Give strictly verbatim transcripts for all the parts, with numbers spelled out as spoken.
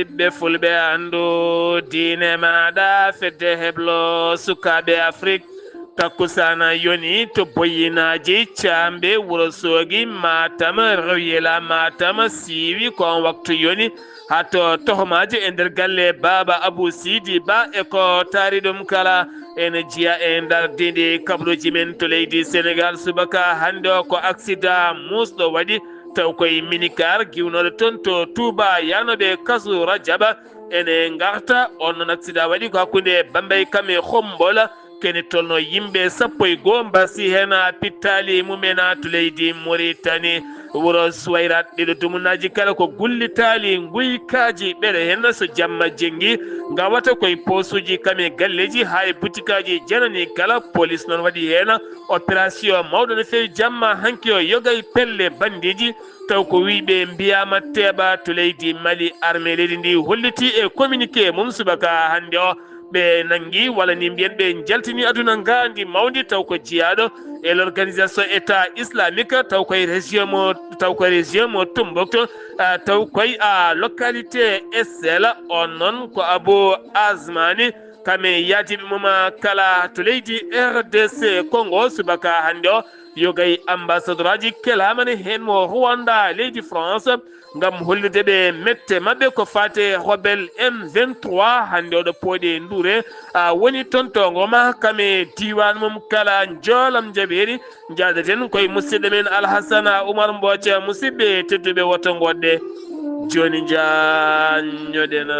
Ɓiɓɓe fulɓe, anndu diine maaɗa, fedde heblo sukaaɓe Afrik. Takkusaana yoni to Boyinaaji, Caambe, Wuro Soogi, Matam, Rewyela Matam, siiwi ko on waktu yoni. Haa to tohomaaji e nder galle Baaba Abu Siidi Ba e ko taari ɗum kala. Ene jeyaa e ndardiindi kabaruuji men to leydi Senegaal. Subaka hannde o ko aksidaa muusɗo waɗi, taw koye minicar giwnooɗo toon to Touba yahnooɓe kasu Rajaba. Ene ngarta, on noon aksidaa waɗi ko hakkunde Bambey kam e Xombol. Kene tolno yimɓe sappo e goo mbasi heen pittaali mumen to leydi Moritani. Wuro Suwayrat, ɗiɗo dumunaaji kala ko gullitaali nguykaaji ɓeɗe heen, so jamma jenngi ngawata koye poosuuji kam e galleeji haa e butikaaji janani kala. Polis noon waɗi heen operasiyon mawɗo no feewi jamma hanki o, yoga e pelle bandiiji, taw ko wiyɓe mbiyaama teeɓa to leydi Mali. Armée leydi ndi holliti e communiqué mum subaka hannde o, ɓe nanngi walla ni mbiyen ɓe njaltini aduna ngaandi mawndi, taw ko jiyaaɗo e l'organisation État islamique, taw koye région mo, taw ko région mo Tombouctou, ah, taw koye, ah, localité Essel. On noon ko Abou Azmani, kam e yaadiiɓe mum, ah, kala to leydi R D C Congo. Subaka hannde o, yoga e ambassadeur aji kelaama ne heen mo Rwanda, leydi France, ngam hollude ɓe mette maɓɓe ko faate rebelle M vingt-trois. Hannde oɗo pooɗi e nduure, a woni toon to Ngoma, kam e diiwaan mum kala, njoolam njaɓeeri. Njaadaten koye musidɗo men Alhasana Oumar Mbooca. Musidɓe tedduɓe, woto ngoɗɗe, jooni njaanñoɗen.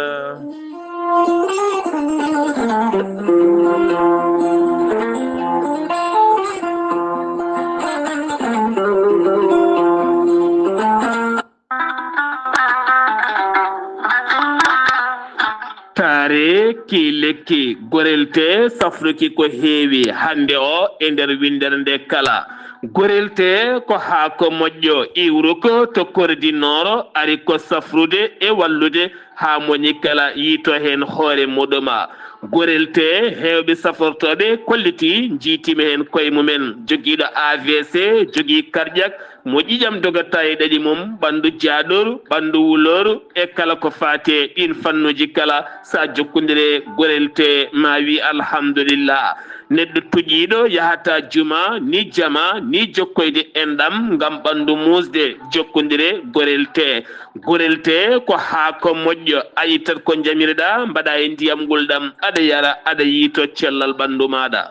Taare ki lekki, gorelte safruki ko heewi hannde o e nder winndere nde kala. Gorelte ko haako moƴƴo, iwruko to Kore di Noro, ari ko safrude e wallude haa moni kala yiito heen hoore muɗuma. Gorelte, heewɓe safortooɓe kolliti, njiitima heen koye mumen. Jogiiɗo A V C, jogii cardiaque, mo ƴiƴam dogata e ɗaɗi mum, ɓanndu jaaɗooru, ɓanndu wulooru, e kala ko faati e ɗiin fannuuji kala, so a jokkondire gorelte, ma wi alhamdulillah. Neɗɗo tuƴiiɗo yahata juma, ni jama, ni jokkoyde enɗam ngam ɓanndu muusde, jokkondire gorelte. Gorelte ko haako moƴƴo, a ittat ko njamireɗaa, mbaɗa e ndiyam ngulɗam, aɗa yara, aɗa yiito cellal ɓanndu maaɗa.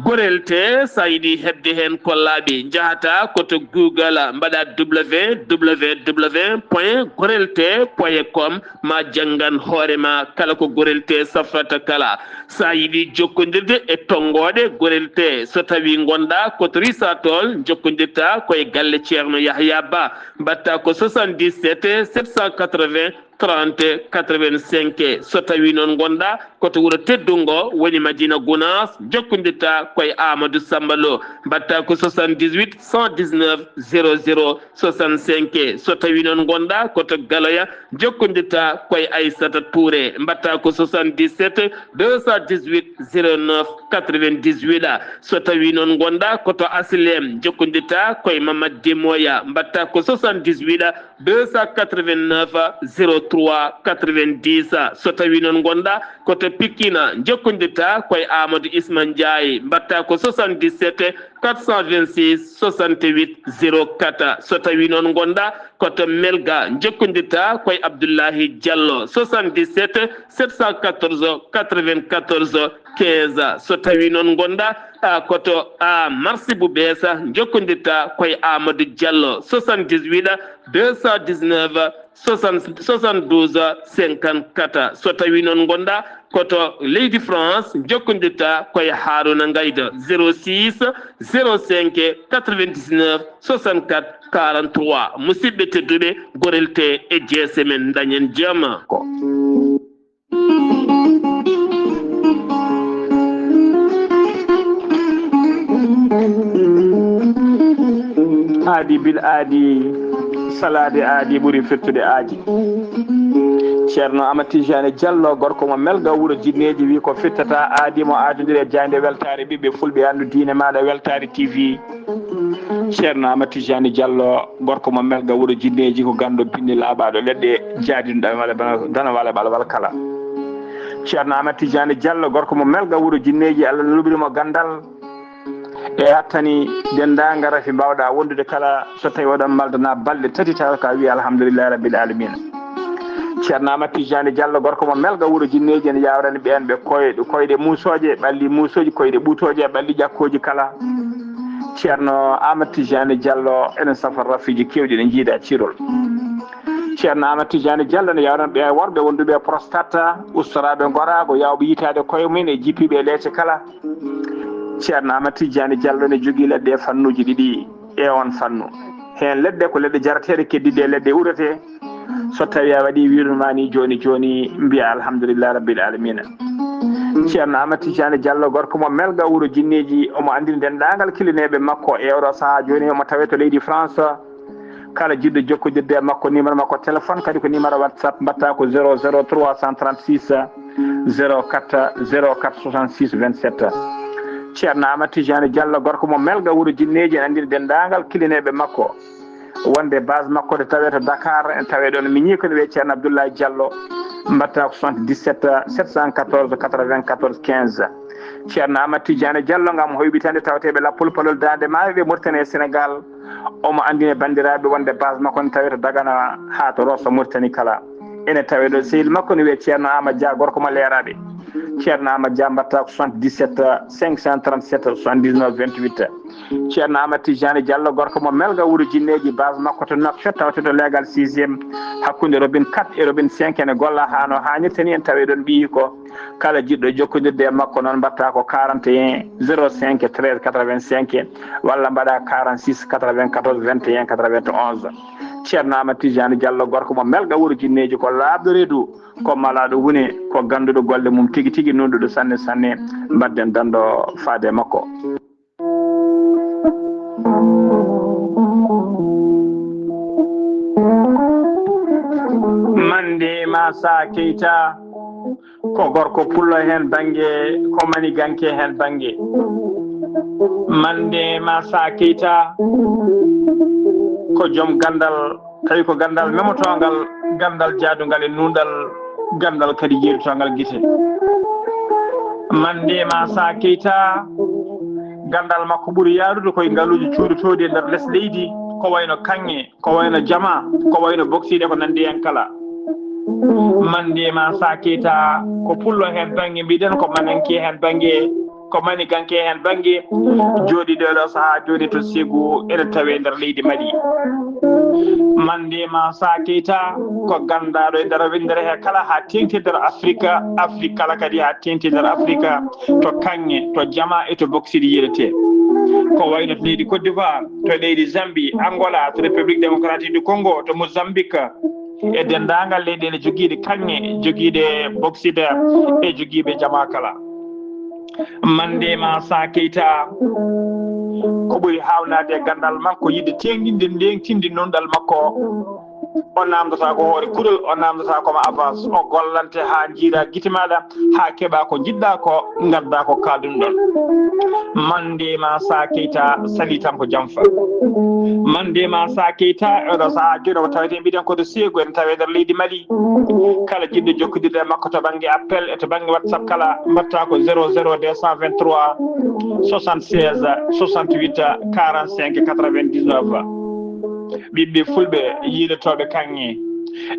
Gorelte, so a yiɗi heɓde heen ko laaɓi, njahata ko to Google, mbaɗa W W W point gorelte point com, ma janngan hoore ma kala ko gorelte safrata kala. So a yiɗi jokkondirde e tonngooɗe gorelte, so tawii ngonɗaa ko to Risa Tool, jokkondirta ko e galle Ceerno Yahya Ba, mbaɗta ko soixante-dix-sept sept cent quatre-vingts trente quatre-vingt-cinq. So tawii noon ngonɗaa ko to wuro teddungo, woni Madina Gunaas, jokkondirta ko e Amadou Samba Lo, mbaɗta ko soixante-dix-huit cent dix-neuf zéro zéro soixante-cinq. So tawii noon ngonɗaa ko to Galoya, jokkondirta ko e Aissata Touré, mbaɗta ko soixante-dix-sept deux cent dix-huit zéro neuf quatre-vingt-dix-huit. So tawii noon ngonɗaa ko to Asilem, jokkondirta ko e Mamad Demoya, mbaɗta ko soixante-dix-huit deux cent quatre-vingt-neuf zéro trois quatre-vingt-dix. So tawii noon ngonɗaa ko to Pikine, jokkondirta ko e Amadou Isma Ndiaye, mbaɗta ko soixante-dix-sept quatre cent vingt-six soixante-huit zéro quatre. So tawii noon ngonɗaa ko to Melga, jokkondirta ko e Abdoulahi Diallo, soixante-dix-sept sept cent quatorze quatre-vingt-quatorze quinze. So tawii noon ngonɗaa, a, ko to, a, Marsi bu Beesa, jokkondirta ko e Amadou Diallo, soixante-dix-huit deux cent dix-neuf soixante, soixante-douze cinquante-quatre. So tawii noon ngonɗaa ko to leydi France, jokkondirta ko e Harouna Ngayda, zéro six zéro cinq quatre-vingt-dix-neuf soixante-quatre quarante-trois. Musidɓe tedduɓe, gorelte e jeese men, dañen jam. Ko aadi bil aadi, salaade aadi ɓuri firtude aadi. Ceerno Amadou Tidiane Diallo, gorko mo Melga, wuro Jinneeji, wi ko fittata aadi mo, aadondire e jaaynde weltaare ɓiɓɓe fulɓe, anndu diine maaɗa, Weltaare T V. Ceerno Amadou Tidiane Diallo, gorko mo Melga, wuro Jinneeji, ko ganndo binni laaɓaaɗo leɗɗe, jaadiiɗo dana wala, dana wala, wala, wala kala. Ceerno Amadou Tidiane Diallo, gorko mo Melga, wuro Jinneeji, Allah no luɓiri mo ganndal. E hattani denndaangal rafi mbaawɗa wondude kala, so tawi oɗon maldana balɗe tati, tawa ka wi alhamdulillahi rabbil alamina. Ceerno Amadou Tidiane Diallo, gorko mo Melga, wuro Jinneeji, ene yawrani ɓeen ɓe koyɗe, koyɗe muusooje, ɓalli muusooji, koyɗe ɓuutooje, ɓalli ƴakkooji kala. Ceerno Amadou Tidiane Diallo, ene safa rafiiji keewɗi, ne jiida cirol. Ceerno Amadou Tidiane Diallo ne yawrani ɓe worɓe wonduɓe e prostate, ustoraaɓe ngoraago, yawɓe yitaade koye mum e jippiiɓe e leece kala. Ceerno Amadou Tidiane Diallo ne jogii leɗɗe e fannuuji ɗiɗi e oon fannu. Heen leɗɗe ko leɗɗe jarateeɗe, keddiiɗe e leɗɗe uurete. So tawii a waɗii wiirude ma ni jooni jooni, mbiya alhamdulillahi rabbil alamina. Ceerno Amadou Tidiane Diallo, gorko mo Melga, wuro Jinneeji, omo anndini denndaangal kilineeɓe makko e oɗo sahaa jooni, omo tawee to leydi France. Kala jiɗɗo jokkondirde e makko, numéro makko téléphone, kadi ko numéro WhatsApp, mbaɗta ko zéro zéro trois cent trente-six, zéro quatre, zéro quatre soixante-six vingt-sept. Ceerno Amadou Tidiane Diallo, gorko mo Melga, wuro Jinneeji, ene anndini denndaangal kilineeɓe makko wonde base makko to tawee to Dakar, ene tawee ɗoon miñi ko ne wiyee Ceerno Abdoulaye Diallo, mbaɗta ko soixante-dix-sept sept cent quatorze quatre-vingt-quatorze quinze. Ceerno Amadou Tidiane Diallo, ngam hoyɓitande tawateeɓe lappol palol Daande Maayo ɓe Mauritanie e Sénégal, omo anndini banndiraaɓe wonde base makko ne tawee to Dagana haa to Rosso Mauritanie kala. Ene tawee ɗo sehil makko ne wiyee Ceerno Amadou Dia, gorko mo Leeraaɓe. Ceerno Amadou Dia, mbaɗta ko soixante-dix-sept cinq cent trente-sept soixante-dix-neuf vingt-huit. Ceerno Amadou Tidiane Diallo, gorko mo Melga, wuro Jinneeji, base makko to Nouakchott, tawte to leegal sixième, hakkunde robinet quatre e robinet cinq, ene golla haa no haanirta ni, ene tawee ɗoon ɓiyi ko. Kala jiɗɗo jokkondirde e makko noon, mbaɗta ko quarante et un zéro cinq treize quatre-vingt-cinq, walla mbaɗa quarante-six quatre-vingt-quatorze vingt et un quatre-vingt-onze. Ceerno Amadou Tidiane Diallo, gorko mo Melga, wuro Jinneeji, ko laaɓɗo reedu, ko malaaɗo huune, ko gannduɗo golle mum tigi tigi, nuunɗuɗo sanne sanne. Mbaɗden danndo faade e makko. Mande Masa Keita, ko gorko pullo heen bannge, ko maniganke heen bannge. Mande Masa Keita, ko joom ganndal, tawi ko ganndal memotoongal, ganndal jaadungal e nuunɗal, ganndal kadi yeerutoongal gite. Mande Masa Keita, ganndal makko ɓuri yaarude koye ngaluuji cuuɗotooɗi e nder les leydi, ko wayno kaŋŋe, ko wayno jama, ko wayno boksiiɗe, ko nanndi heen kala. Mande Masa Keita, ko pullo heen bannge, mbiɗen ko mananke heen bannge, ko maniganke heen bannge, jooɗiiɗo e ɗo sahaa jooni to Ségou, ene tawee nder leydi Mali. Mande Masa Keita, ko ganndaaɗo e nder winndere he kala, haa teeŋti nder Afrika, Afrika kala kadi haa teeŋti nder Afrika, to kaŋŋe, to jama e to boksiiɗe yiɗetee. Ko wayno to leydi Côte d'Ivoire, to leydi Zambie, Angola, to République Démocratique du Congo, to Mozambique, e denndaangal leyɗeele jogiiɗe kaŋŋe, jogiiɗe boksiiɗe e jogiiɓe jama kala. Mande Masa Keita, ko ɓuri haawnaade e ganndal makko, yiɗde teeŋtinde, ndeeŋtinde nunɗal makko. O naamndataa ko hoore kuréel, o naamndataa ko ma avance, o gollante haa njiiraa gite maaɗa, haa keɓaa ko njiɗɗaa ko, ngaddaa ko kaaldunɗon. Mande Masa Keita, salii tan ko jam fa. Mande Masa Keita, e oɗo sahaa jooni, o tawetee mbiɗen ko to Ségou, ene tawee nder leydi Mali. Kala jiɗɗo jokkondirde e makko to bannge appel e to bannge WhatsApp kala, mbaɗta ko zéro zéro deux cent vingt-trois soixante-seize soixante-huit quarante-cinq quatre-vingt-dix-neuf. Ɓiɓɓe fulɓe yiilotooɓe kaŋŋe,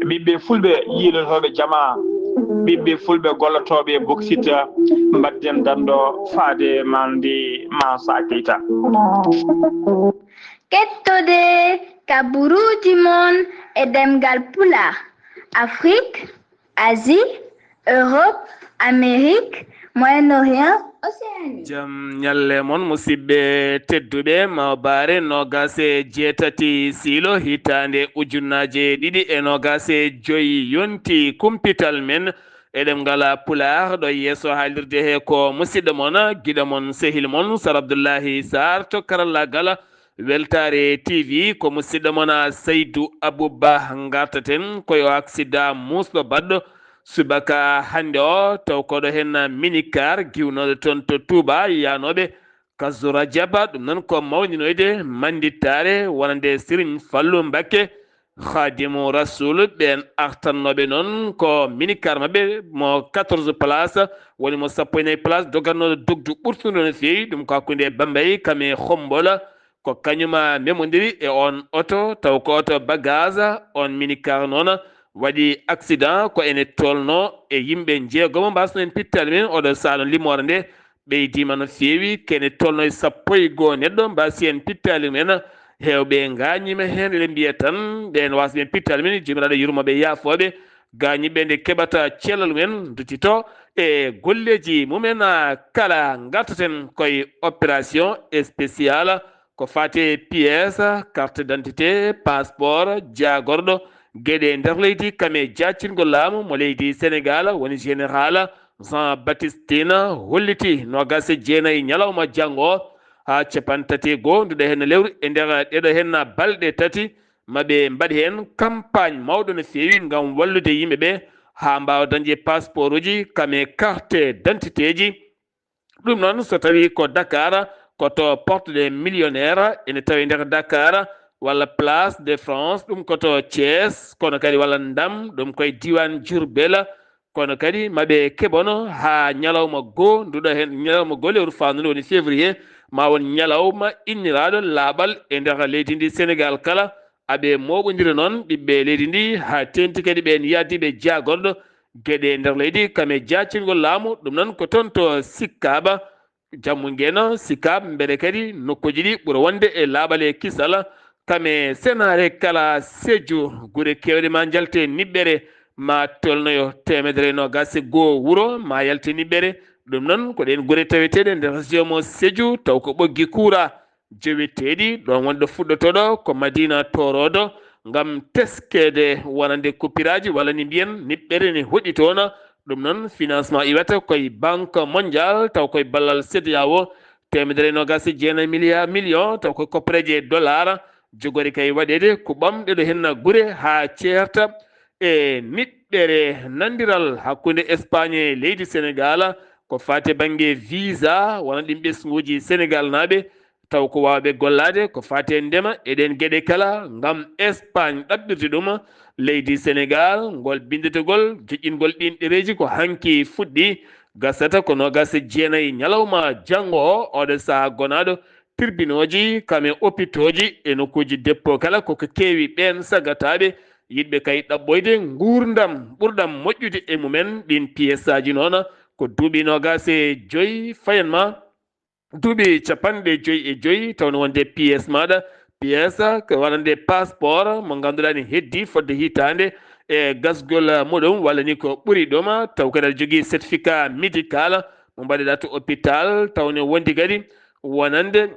ɓiɓɓe fulɓe yiilotooɓe jama, ɓiɓɓe fulɓe gollotooɓe e boksit, mbaɗden danndo faade Mande Masa Keita. Kettode kaburuuji mon e ɗemngal Pulaar, Afrik, Asie, Europe, Amérique, Moyen-Orient, Océanie. Jam ñalle mon, musidɓe tedduɓe. Mawbaare noogaas e jeetati siilo hitaande ujunnaaje ɗiɗi e noogaas e joy yonti kumpital men e ɗemngal Pulaar. Ɗo yeeso haalirde he ko musiɗɗo mon, giɗo mon, sehil mon, Sar Abdullahi Sarr to karallaagal. Weltaare T V ko musidɗo mon Saydu Abuba. Ngartaten koye o aksida musɗo baɗɗo subaka hannde o, taw koɗo heen minicar giwnooɗo toon to Touba, yaanooɓe Kazu Rajaba. Ɗum noon ko mawninoyde manndittaare wonande Serigne Fallou Mbacké Khadimu Rasul. Ɓeen artannooɓe noon ko minicar maɓɓe mo quatorze place, woni mo sappo e nayi place, dogannooɗo dogdu ɓurtundu no feewi. Ɗum ko hakkunde Bambey kam e Hombola. Ko kañum memondiri e on oto, taw ko oto bagage. On minicar noon waɗi accident, ko ene tolno e yimɓe jeegomo. Mbasno en pittaali men oɗo salon limoore nde ɓeydiima no feewi, kene tolno e sappo e goo neɗɗo. Mbasi en pittaali men, heewɓe ngaañiima heen, eɗen mbiya tan ɓeen wasɓe en pittaali men, Joomiraaɗo yurmo ɓe, yaafooɓe. Gaañiiɓe nde keɓata cellal mumen, duttito e golleeji mumen. Kala ngartaten koye opération spéciale, ko faati e pièce, carte d'identité, passeport, jaagorɗo geɗe nder leydi kam e jaccingol laamu mo leydi Sénégal, woni général Jean Baptiste Tine holliti noogaas e jeenayi ñalawma janngo o haa capanɗe tati e goo nduɗo heen lewru. E nder ɗeɗo heen balɗe tati, maɓe mbaɗ heen campagne mawɗo no feewi ngam wallude yimɓe ɓe haa mbaawa dañde passeport uji kam e carte d'identité ji. Ɗum noon, so tawii ko Dakar, ko to Porte des Millionnaires, ene tawi nder Dakar, walla Place de France, ɗum ko to Thiès, kono kadi walla Ndam, ɗum koye diiwaan Diourbel. Kono kadi maɓe keɓono haa ñalawma goo, nduɗo heen ñalawma goo lewru faandu woni février, ma won ñalawma inniraaɗo laaɓal e nder leydi ndi Sénégal kala. Aɓe mooɓondira noon ɓiɓɓe leydi ndi haa teeŋti kadi ɓeen yahdiiɓe jaagorɗo geɗe nder leydi kam e jaccingol laamu. Ɗum noon ko toon to Sikkaaɓa, Jammu Ngeeno, Sikaab, mbele kadi nokkuuji ɗi ɓura wonde e laaɓal e kisal. Kam e senaare kala Sédhiou, gure keewɗe ma njalte niɓɓere, ma tolnoyo teemedere e noogaas e goo wuro ma yalte niɓɓere. Ɗum noon ko ɗeen gure taweteeɗe nder région mo Sédhiou, taw ko ɓoggi kuura joweteeɗi, ɗoon wonɗo fuɗɗotooɗo ko Madina Tooroodo, ngam teskeede wonande coupuraaji walla ni mbiyen niɓɓere ne hoɗi toon. Ɗum noon, financement iwata koye Banque Mondiale, taw koye ballal CEDEAO, teemedere e noogaas e jeenayi milliard million, taw koye koppareeje dollar, jogori kay waɗeede ko ɓamɗe ɗo henna gure haa ceerta e niɓɓere. Nandiral hakkunde Espagne e leydi Sénégal ko faati e bannge visa, wona ɗin ɓesnguuji Sénégal naaɓe, taw ko waawɓe gollaade ko faati e ndema e ɗeen geɗe kala, ngam Espagne ɗaɓɓirde ɗum. Leydi Sénégal, ngol binnditagol joƴƴingol ɗiin ɗereeji ko hanki fuɗɗi, gasata ko noogaas e jeenayi ñalawma janngo o, oɗo sahaa gonaaɗo tribunooji, kam e opitooji e nokkuuji dépôt kala, ko ko keewi ɓeen sagataaɓe yiɗɓe kay ɗaɓɓoyde nguurndam ɓurɗam moƴƴude e mumen. Ɗiin piyeesaaji noon ko duuɓi noogaas e joy fayan ma duuɓi capanɗe joy e joy, tawno wonde piyees maaɗa, piyees ko wonande passeport mo ngannduɗaa ne heddi fodde hitaande e gasgol muɗum, walla ni ko ɓuri ɗum, taw kadi aɗa jogii certificat médical mo mbaɗeɗaa to hôpital, tawne wondi kadi wonande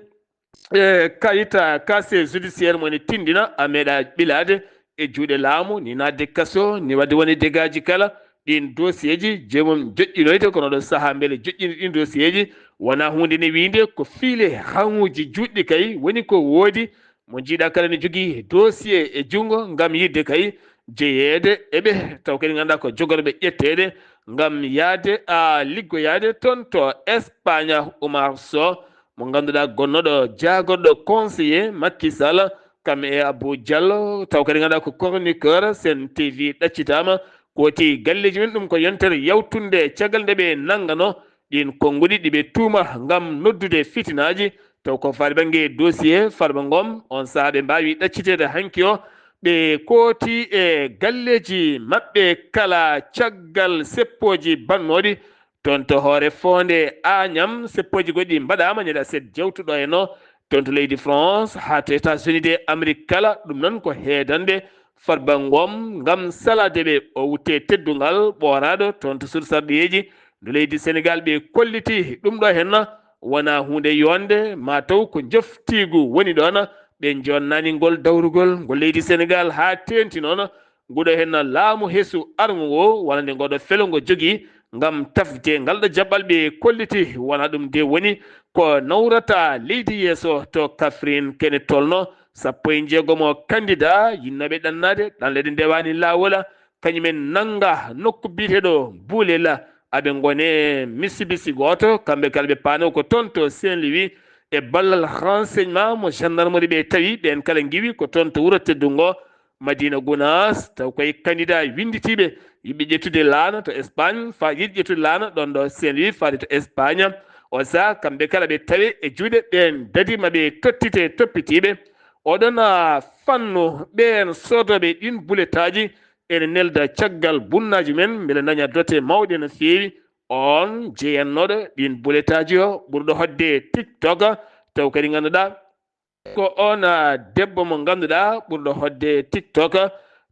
e kayit casier judiciaire mo ne tindina a meeɗa ɓilaade e juuɗe laamu, ni naatde kaso, ni waɗde woni dégâtji kala. Ɗiin dossier ji joomum joƴƴinoyde, kono ɗo sahaa mbele joƴƴinde ɗiin dossier ji wonaa huunde ne wiinde, ko fiile haŋuuji juutɗi kay woni ko woodi. Mo njiiɗaa kala ne jogii dossier e junngo ngam yiɗde kay jeyeede e ɓe, taw kadi ngannduɗaa ko jogorɓe ƴetteede ngam yahde a liggoyaade toon to Espagne. Oumar Sow, mo ngannduɗaa gonnooɗo jaagorɗo conseiller Macky Sall, kam e Abou Diallo, taw kadi ngannduɗaa ko chroniqueur Sen T V ɗaccitaama, kooti galleeji men. Ɗum ko yontere yawtunde caggal nde ɓe nanngano ɗiin konnguɗi ɗi ɓe tuuma ngam noddude fitinaaji, taw ko faati bannge dossier Farba Ngom, on sahaa ɓe mbaawi ɗacciteede hanki o. Ɓe kooti e galleeji maɓɓe kala caggal seppooji bannooɗi toon to hoore foonde Añam. Seppooji goɗɗi mbaɗaama, ñande aset jewtuɗo e no toon to leydi France haa to États-Unis de Amérique kala. Ɗum noon ko heedande Farba Ngom ngam salaade ɓe o wutte teddungal ɓooraaɗo toon to suudu sarɗiyeeji ndu leydi Sénégal. Ɓe kolliti ɗum ɗo henna wonaa huunde yonde, ma taw ko njoftiigu woni ɗoon. Ɓe jonnaani ngol dawrugol ngol leydi Sénégal haa teenti noon. Nguɗo henna laamu hesu arngu ngo, walla nde ngoɗo felo ngo jogii, ngam tafde ngal ɗo jaɓɓal ɓe kolliti. Wona ɗum de woni ko nawrata leydi yeeso to Kafrin, kene tolno sappo e jeegomo kandida yinnooɓe ɗannaade, ɗanle ɗe ndewani laawola, kañumen nannga nokku biyeteeɗo Bulela, aɓe ngone misibisi gooto, kamɓe kala ɓe paano ko toon to Saint-Louis, e ballal renseignement mo gendarmerie ɓe tawi, ɓeen kala ngiwi ko toon to wuro teddungo Madina Gounass, taw koye candidat winnditiiɓe yiɓɓe ƴettude laana to Espagne, fa yiɗi ƴettude laana ɗoon ɗo Saint-Louis faade to Espagne. O saha kamɓe kala ɓe tawe e juuɗe ɓeen dadi ma ɓe tottite toppitiiɓe. Oɗon, ah, fannu ɓeen soodooɓe ɗiin buletaaji ene nelda caggal bunnaaji men, mbele daña dote mawɗe no feewi. Oon jeyannooɗo ɗiin buletaaji o ɓurɗo hoɗde TikTok, taw kadi ngannduɗaa ko oon, ah, debbo mo ngannduɗaa ɓurɗo hoɗde TikTok,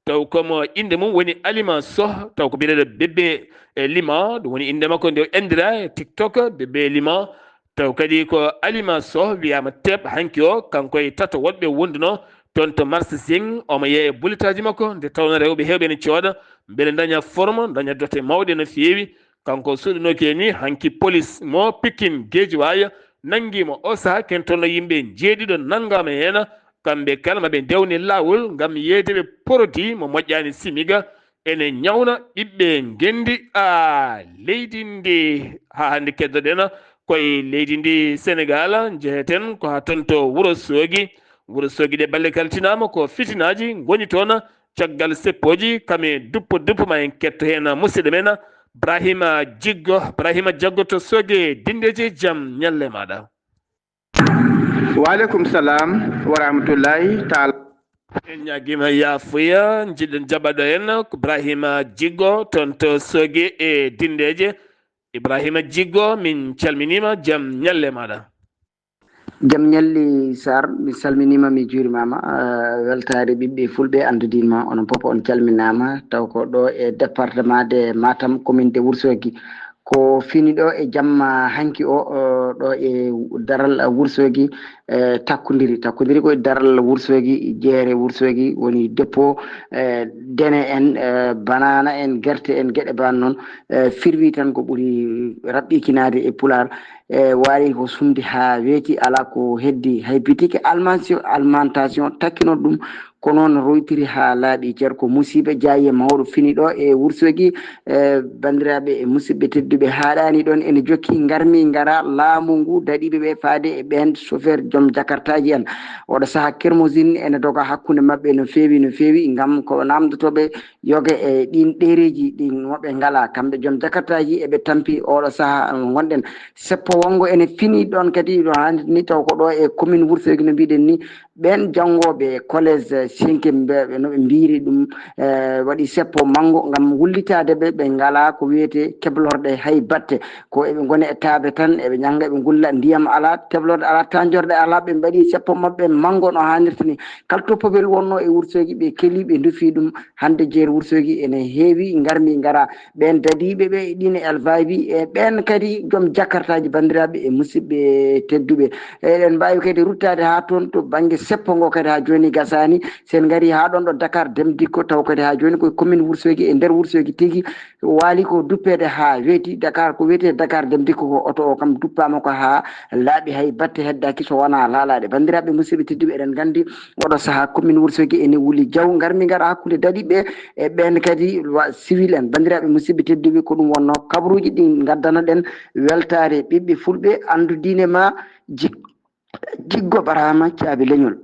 taw ko mo innde mum woni Alima Soh, taw ko biyeteeɗo Bébé, eh, Lima, ɗum woni innde makko nde o anndira e TikTok, Bébé Lima. Taw kadi ko Alima Soh wiyaama teep hanki o, kanko e tato woɗɓe wonduno toon to Marsasing, omo yeeya e buletaaji makko, nde tawnoo rewɓe heewɓe ene cooda, mbele daña forme, daña dote mawɗe no feewi. Kanko suuɗunooki e ni, hanki polis mo Pikin Geejiwaay nanngi mo. O saha ken toon no yimɓe njeeɗiɗo nanngaama heen, kamɓe kala ma ɓe ndewni laawol ngam yeeyde ɓe produit mo moƴƴaani simiga, ene ñawna ɓiɓɓe ngenndi. A leydi ndi, haa hannde keddoɗen koye leydi ndi Senegaal, njeheten ko haa toon to Wuro Soogi. Wuro Soogi ɗe balle kaltinaama ko fitinaaji ngoni toon, caggal seppooji, kam e duppo duppo ma en ketto heen musidɗo men Brahima Jiggo, Brahima Jaggo to Sooge Dindeje, jam ñalle maaɗa. Wa aleykum salam wa rahmatullahi taala. En ñaagima yaafuya, njiɗen jaɓaɗo en ko Ibrahima Jiggo toon to Sooge e Dindeje. Ibrahima Jiggo, min calminima, jam ñalle maɗa. Jam ñalli Sar, mi salminima, mi juurimama. Ah, weltaare ɓiɓɓe fulɓe andudinma, onon pop on calminama, taw ko ɗo e département de Matam, commune de Wourossogui. Ko fini ɗo e jamma hanki o, o, ɗo e daral Wourossogui, eh, takkudiri. Takkudiri ko e daral Wourossogui, jeere Wourossogui, woni dépôt, eh, dene en, eh, banana en, gerte en, geɗe ban noon, eh, firwi tan ko ɓuri raɓɓikinade e Pulaar. E waari ko sumdi haa weeti, alaa ko heddi, hay bitiki almansi-, alimentation takkino ɗum, ko noon roytiri haa laaɓi. Ceer ko musiiba jaayi e mawɗo fini ɗo e Wourossogui. E banndiraaɓe e musidɓe tedduɓe, haaɗaani ɗoon, ene jokki, ngarmi ngara laamu ngu daɗiiɓe ɓe faade e ɓeen chauffeur joom jakartaaji en. Oɗo sahaa kermosine ene doga hakkunde maɓɓe no feewi, no feewi, ngam ko naamndotooɓe yoga e ɗiin ɗereeji ɗi moɓe ngalaa, kamɓe joom jakartaaji eɓe tampi oɗo sahaa mo ngonɗen. Seppo wonngo ene fini ɗoon kadi, no haanirta ni, taw ko ɗo e commune Wourossogui no mbiɗen ni, ɓeen janngooɓe collège cinquième ɓe, no ɓe mbiiri ɗum, eh, waɗi seppo manngo ngam wullitaade ɓe, ɓe ngalaa ko wiyetee keblorɗe hay batte. Ko eɓe ngoni e taabe tan, eɓe njannga, eɓe ngulla, ndiyam alaa, keblorɗe alaa, taanjorɗe alaa, ɓe mbaɗi seppo maɓɓe manngo no haanirta ni. Kala to pobel wonnoo e Wourossogui, ɓe keli, ɓe ndufi ɗum. Hannde jeer Wourossogui ene heewi, ngarmi ngara ɓeen dadiiɓe ɓe e ɗiin élevage e ɓeen kadi joom jakartaaji, banndiraaɓe e musidɓe tedduɓe. Eɗen mbaawi kadi ruttaade haa toon to bannge seppo ngo kadi, haa jooni gasaani. So en ngarii haa ɗoon ɗo Dakar Dem Dikko, taw kadi haa jooni ko e commune Wourossogui, e nder Wourossogui tigi, waali ko duppeede haa weeti. Dakar, ko wiyetee Dakar Dem Dikko ko, oto o kam duppaama ko haa laaɓi, hay batte heddaaki so wonaa laalaaɗe. Banndiraaɓe musidɓe tedduɓe, eɗen nganndi oɗo sahaa commune Wourossogui ene wuli jaw. Ngarmi ngara hakkunde dadiiɓe e ɓeen kadi wa-, civil en. Banndiraaɓe musidɓe tedduɓe, ko ɗum wonnoo kabaruuji ɗi ngaddanoɗen weltaare ɓiɓɓe fulɓe, anndu diine ma Jig-, Jiggo Barhama Caabi Leñol.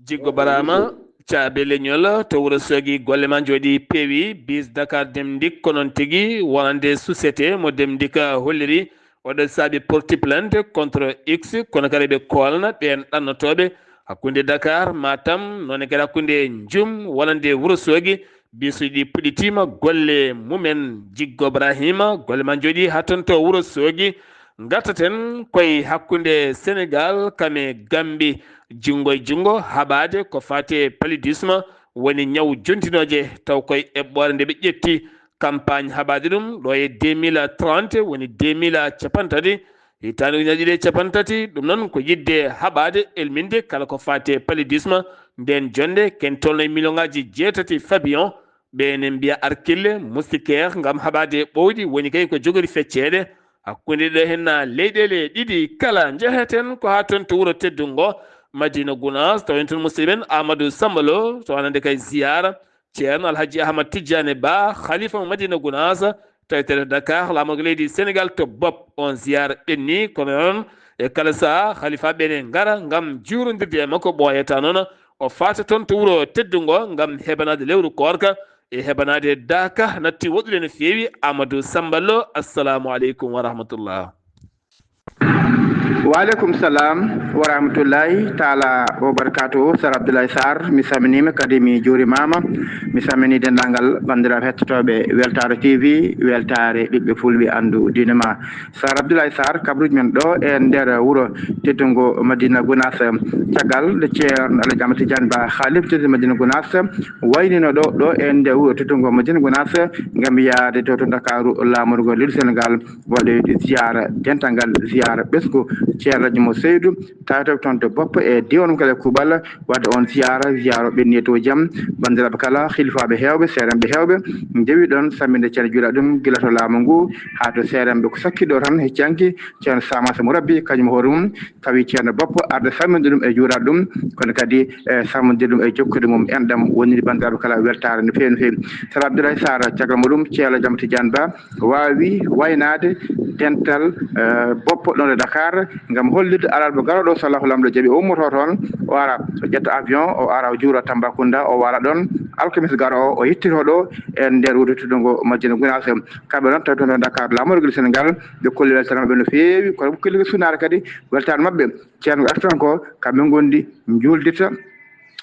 Jiggo Barhama Caabi Leñol to Wourossogui, golle ma njooɗi peewi. Bus Dakar Dem Dikk ko noon tigi wonande société mo Dem Dikk holliri, oɗo saabi porti plainte contre X, kono kadi ɓe koolna ɓeen ɗannotooɓe hakkunde Dakar, Matam, noon kadi hakkunde Njum wonande Wourossogui. Bisuuji ɗi puɗɗitiima golle mumen. Jiggo Brahima, golle ma njooɗi haa toon to Wourossogui. Ngartaten koye hakkunde Senegal kam e Gambi, junngo e junngo haɓaade ko faati e paludisme, woni ñaw jontinooje, taw koye eɓɓoore nde ɓe ƴetti campagne haɓaade ɗum ɗo e deux mille trente, woni deux mille cappanɗe tati, hitaande ujunere ɗiɗi e cappanɗe tati. Ɗum noon ko yiɗde haɓaade, elminde kala ko faati e paludisme. Ndeen jonnde ken tolno e million ngaaji jeetati fabion, Ɓe ene mbiya Arkille, Moustiquaire, ngam haɓaade ɓowɗi, woni kay ko jogori fecceede hakkunde ɗo henna leyɗeele ɗiɗi kala. Njeheten ko haa toon to wuro teddungo Madina Gounass, tawen toon musidɗo men Amadou Samba Lo, to wonande kay ziyaara Ceerno Alhaji Ahmad Tidiane Ba, khalifa mo Madina Gounass, taweteeɗo to Dakar, laamorgo leydi Senegal to bopp. On ziyaara ɓenni, kono noon e kala sahaa, khalifa ɓe ene ngara ngam juurondirde e makko, ɓooyata noon o faata toon to wuro teddungo ngam heɓanaade lewru koorka e heɓanaade daaka. Natti woɗɗude no feewi. Amadou Samba Lo, assalamu aleykum wa rahmatullah. Wa aleykum salam wa rahmatullahi taala wa barakatuhu. Sar Abdoulaye Sarr, mi salminiima, kadi mi juurimaama. Mi salmini denndaangal banndiraaɓe hettotooɓe Weltaare T V, Weltaare ɓiɓɓe Fulɓe, anndu diine ma. Sar Abdoulaye Sarr, kabruuji men ɗo e nder wuro teddungo Madina Gounass. Caggal nde Ceerno Alhaji Amadou Tidiane Ba, khalifa tedduɗo Madina Gounass, waynino ɗo, ɗo e nder wuro teddungo Madina Gounass, ngam yaade to, to Ndakaaru, laamorgo leydi Senegal, waɗoyde ziyaara dental ngal, ziyaara ɓesngu Ceerno Alhaji Mo Seydou, taweteeɗo toon to bopp e diiwaan mum kala e kuuɓal, waɗde on ziyaara, ziyaara o ɓenni e dow jam. Banndiraaɓe kala, hilifaaɓe heewɓe, seerenɓe heewɓe, ndewi ɗoon salminde Ceerno, juula ɗum gila to laamu ngu haa to seerenɓe ko sakki ɗo tan, hecci hanki Ceerno Samassa Mourabbi, kañum hoore mum tawi Ceerno Boppo arde salminde ɗum e juuraade ɗum, kono kadi e salminde ɗum e jokkude mum enɗam, woniri banndiraaɓe kala weltaare no feewi, no feewi. Sar Abdoulaye Sarr, caggal muɗum, Ceerno Alhaji Amadou Tidiane Ba waawi waynaade dental, eh, Boppo ɗoon e Dakar, ngam hollirde alarba garooɗo, so Allahu Laamɗo jaɓi, o ummoto toon, o ara, o ƴetta avion, o ara, o juura Tambacounda, o waala ɗoon. Alkamiisa garoowo, o yettoto ɗo e nder wuro teddungo Madina Gounass. Kamɓe noon, tawi toon to Dakar, laamorgo leydi Senegal, ɓe kolli weltaare maɓɓe no feewi, kono ɓe kolli ko sunaare kadi weltaare maɓɓe. Ceerno arti tan ko kamɓe ngondi njuuldita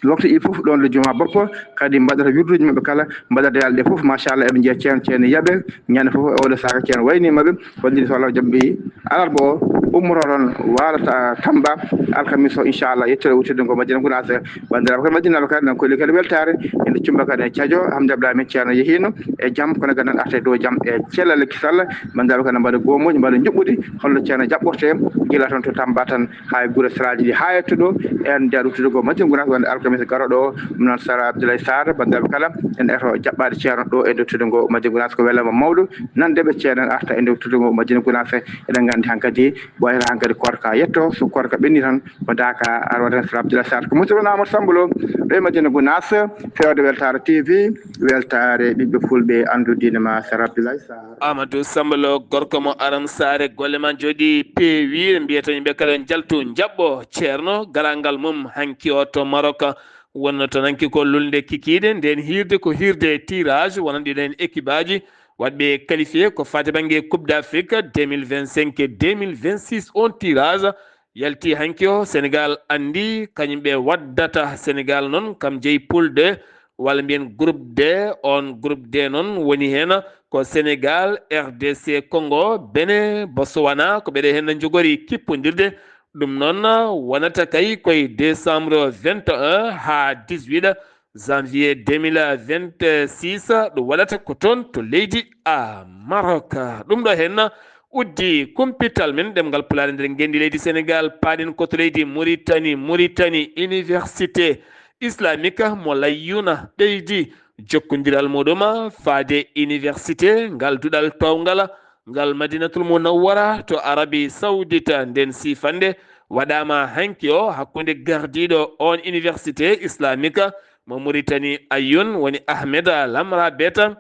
waktuuji fof ɗoon le juma Boppo, kadi mbaɗata wirduuji maɓɓe kala, mbaɗata yalɗe fof, machallah, eɓe njiya Ceerno, Ceerno yaɓe, ñande fof e oɗo saaka Ceerno wayni maɓɓe, holliri so Allah jaɓi alarba o ummoto toon, waalata Tamba, alkamiisa o, inchallah, yettere wuro teddungo Madina Gounass. Banndiraaɓe kadi, Madinaaɓe kadi, nan kolli kadi weltaare, ene cumba kadi e cajo, Hamdi Abdoulaye men Ceerno yehiino e jam, kono kadi nan arta e dow jam e cellal e kisal. Banndiraaɓe kadi, mbaɗa goomuuji, mbaɗa njuɓɓudi, holno Ceerno jaɓɓorte, gila toon to Tamba tan, haa e gure saraaji ɗi, haa e to ɗo, en njaru to ɗo Madina Gounass, wonde alkamiisa garooɗo o. Ɗum noon, Sar Abdoulaye Sarr, banndiraaɓe kala, en eto jaɓɓaade Ceerno ɗo e nder teddungo Madina Gounass, ko welama mawɗo nande ɓe Ceerno en arta e nder teddungo Madina Gounass. Eɗen nganndi hankadi, ɓooyata hankadi koorka yetto, so koorka ɓenni tan, ko daaka arwa tan. Sar Abdoulaye Sarr, ko musidɗo Amadou Samba Lo, ɗo e Madina Gounass, fewde Weltaare T V, weltaare ɓiɓɓe Fulɓe, anndu diine ma, Sar Abdoulaye Sarr. Amadou Samba Lo, gorko mo Aram Saare, golle ma njooɗi peewi, mbiyata yimɓe kala njaltu njaɓɓo Ceerno, garal ngal mum hanki o to Maroc. Wonno tan hanki ko lulnde kikiiɗe, nden hiirde ko hiirde tirage, wonande ɗen équipe aji waɗɓe qualifié ko faati bannge Coupe d'Afrique deux mille vingt-cinq deux mille vingt-six. On tirage yalti hanki o, Sénégal anndi kañum ɓe waddata. Sénégal noon kam jeyi poule deux, walla mbiyen groupe D. On groupe D noon woni heen ko Sénégal, R D C Congo, Bénin, Botswana, ko ɓeɗe heen njogori kippondirde. Ɗum noon wonata kay koye décembre vingt et un haa dix-huit janvier deux mille vingt-six, ɗum waɗata ko toon to leydi a Maroc. Ɗum ɗo heen uddi kumpital men ɗemngal Pulaar e nder ngenndi leydi Sénégal, paaɗen ko to leydi Mauritanie. Mauritanie, Université Islamique mo Layyuna ɓeydi jokkondiral muɗum faade université ngal duɗal toowngal ngal Madinatul Munawwara to Arabie Saoudite. Nden siifannde waɗaama hanki o hakkunde gardiiɗo on université islamique mo Mauritanie Ayoun, woni Ahmed Lamra Beta,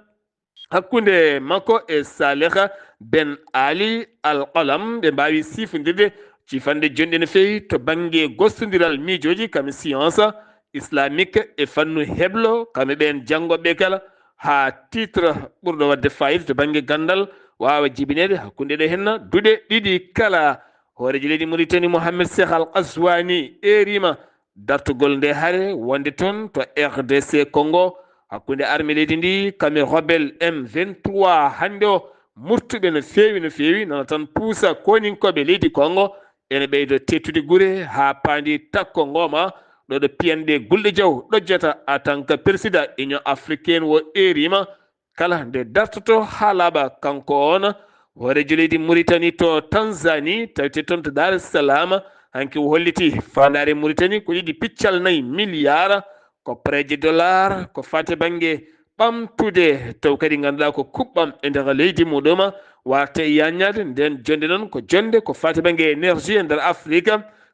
hakkunde makko e Saleh Ben Ali Al Qalam. Ɓe mbaawi siifondirde siifannde jonɗe no feewi to bannge gostondiral miijooji kam e science islamique e fannu heblo, kamɓe ɓeen janngooɓe kala, haa titre ɓurɗo waɗde faayiida to bannge ganndal waawa jibineede hakkunde ɗe heen duɗe ɗiɗi kala. Hooreejo leydi Mauritanie, Mohamed Cheikh Al Ghazouani, eeriima dartugol nde hare wonde toon to R D C Congo hakkunde armée leydi ndi kam e rebelle M vingt-trois. Hannde o, murtuɓe no feewi, no feewi, nana tan puusa koninkooɓe leydi Congo ene ɓeydo teettude gure haa paandi takko ngooma. Ɗo ɗo piyanɗe gulɗe jaw ɗojjata, en tant que président Union africaine o eeriima kala nde dartoto haa laaɓa. Kanko on hooreejo leydi Mauritanie to Tanzanie, tawete toon to Dar es Salaam, hanki o holliti faandaare Mauritanie ko yiɗi piccal nayi milliard, ko prêt de dollar, ko faati bannge ɓamtude, taw kadi ngannduɗaa ko kuɓɓam e nder leydi muɗum, warta e yaññaade. Nden jonnde noon ko jonnde ko faati bannge énergie e nder Afrique.